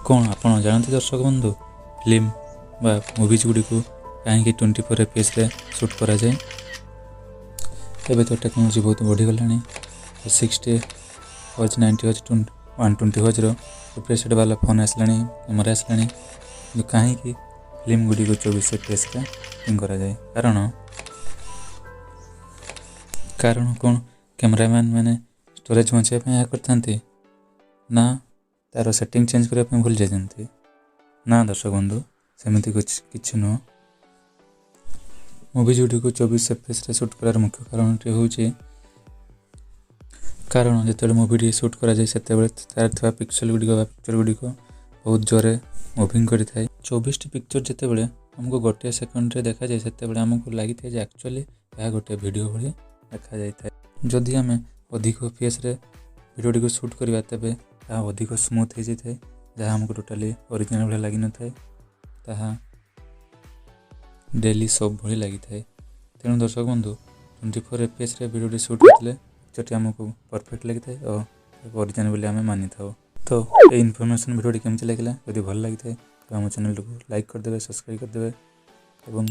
କ'ଣ ଆପଣ ଜାଣନ୍ତି ଦର୍ଶକ ବନ୍ଧୁ, ଫିଲ୍ମ ବା ମୁଭିଜ୍ ଗୁଡ଼ିକୁ କାହିଁକି 24 ଏଫ୍ପିଏସ୍ରେ ସୁଟ୍ କରାଯାଏ? ଏବେ ତ ଟେକ୍ନୋଲୋଜି ବହୁତ ବଢ଼ିଗଲାଣି। 60 ହର୍ଜ, 90 ହର୍ଜ, 120 ହର୍ଜର ରିଫ୍ରେଶ୍ ବାଲା ଫୋନ୍ ଆସିଲାଣି, କ୍ୟାମେରା ଆସିଲାଣି। କିନ୍ତୁ କାହିଁକି ଫିଲ୍ମ ଗୁଡ଼ିକୁ 24 ଏଫ୍ପିଏସ୍ରେ ସୁଟିଂ କରାଯାଏ? କାରଣ କ'ଣ କ୍ୟାମେରାମ୍ୟାନ୍ ମାନେ ଷ୍ଟୋରେଜ୍ ବଞ୍ଚାଇବା ପାଇଁ ଏହା କରିଥାନ୍ତି, ନା ତା'ର ସେଟିଂ ଚେଞ୍ଜ କରିବା ପାଇଁ ଭୁଲି ଯାଇଛନ୍ତି? ନା ଦର୍ଶକ ବନ୍ଧୁ, ସେମିତି କିଛି ନୁହଁ। ମୁଭିଜ୍ ଗୁଡ଼ିକୁ 24 ଏଫ୍ପିଏସ୍ରେ ସୁଟ୍ କରିବାର ମୁଖ୍ୟ କାରଣଟି ହେଉଛି, କାରଣ ଯେତେବେଳେ ମୁଭିଟି ସୁଟ୍ କରାଯାଏ, ସେତେବେଳେ ତା'ର ଥିବା ପିକ୍ସେଲ୍ ଗୁଡ଼ିକ ବା ପିକ୍ଚର୍ ଗୁଡ଼ିକ ବହୁତ ଜୋରେ ମୁଭିଂ କରିଥାଏ। 24ଟି ପିକ୍ଚର୍ ଯେତେବେଳେ ଆମକୁ ଗୋଟିଏ ସେକେଣ୍ଡରେ ଦେଖାଯାଏ, ସେତେବେଳେ ଆମକୁ ଲାଗିଥାଏ ଯେ ଆକ୍ଚୁଆଲି ଏହା ଗୋଟିଏ ଭିଡ଼ିଓ ଭଳି ଦେଖାଯାଇଥାଏ। ଯଦି ଆମେ ଅଧିକ ଏଫ୍ପିଏସ୍ରେ ଭିଡ଼ିଓଟିକୁ ସୁଟ୍ କରିବା, ତେବେ ତାହା ଅଧିକ ସ୍ମୁଥ୍ ହେଇଯାଇଥାଏ, ଯାହା ଆମକୁ ଟୋଟାଲି ଅରିଜିନାଲ୍ ଭଳିଆ ଲାଗିନଥାଏ, ତାହା ଡେଲି ସୋପ୍ ଭଳି ଲାଗିଥାଏ। ତେଣୁ ଦର୍ଶକ ବନ୍ଧୁ, 24 ଏଫ୍ପିଏସ୍ରେ ଭିଡ଼ିଓଟି ସୁଟ୍ କରିଥିଲେ ପିକ୍ଚର୍ଟି ଆମକୁ ପରଫେକ୍ଟ ଲାଗିଥାଏ ଓ ଅରିଜିନାଲ୍ ବୋଲି ଆମେ ମାନିଥାଉ। ତ ଏଇ ଇନଫର୍ମେସନ୍ ଭିଡ଼ିଓଟି କେମିତି ଲାଗିଲା? ଯଦି ଭଲ ଲାଗିଥାଏ, ତ ଆମ ଚ୍ୟାନେଲଟିକୁ ଲାଇକ୍ କରିଦେବେ, ସବସ୍କ୍ରାଇବ୍ କରିଦେବେ ଏବଂ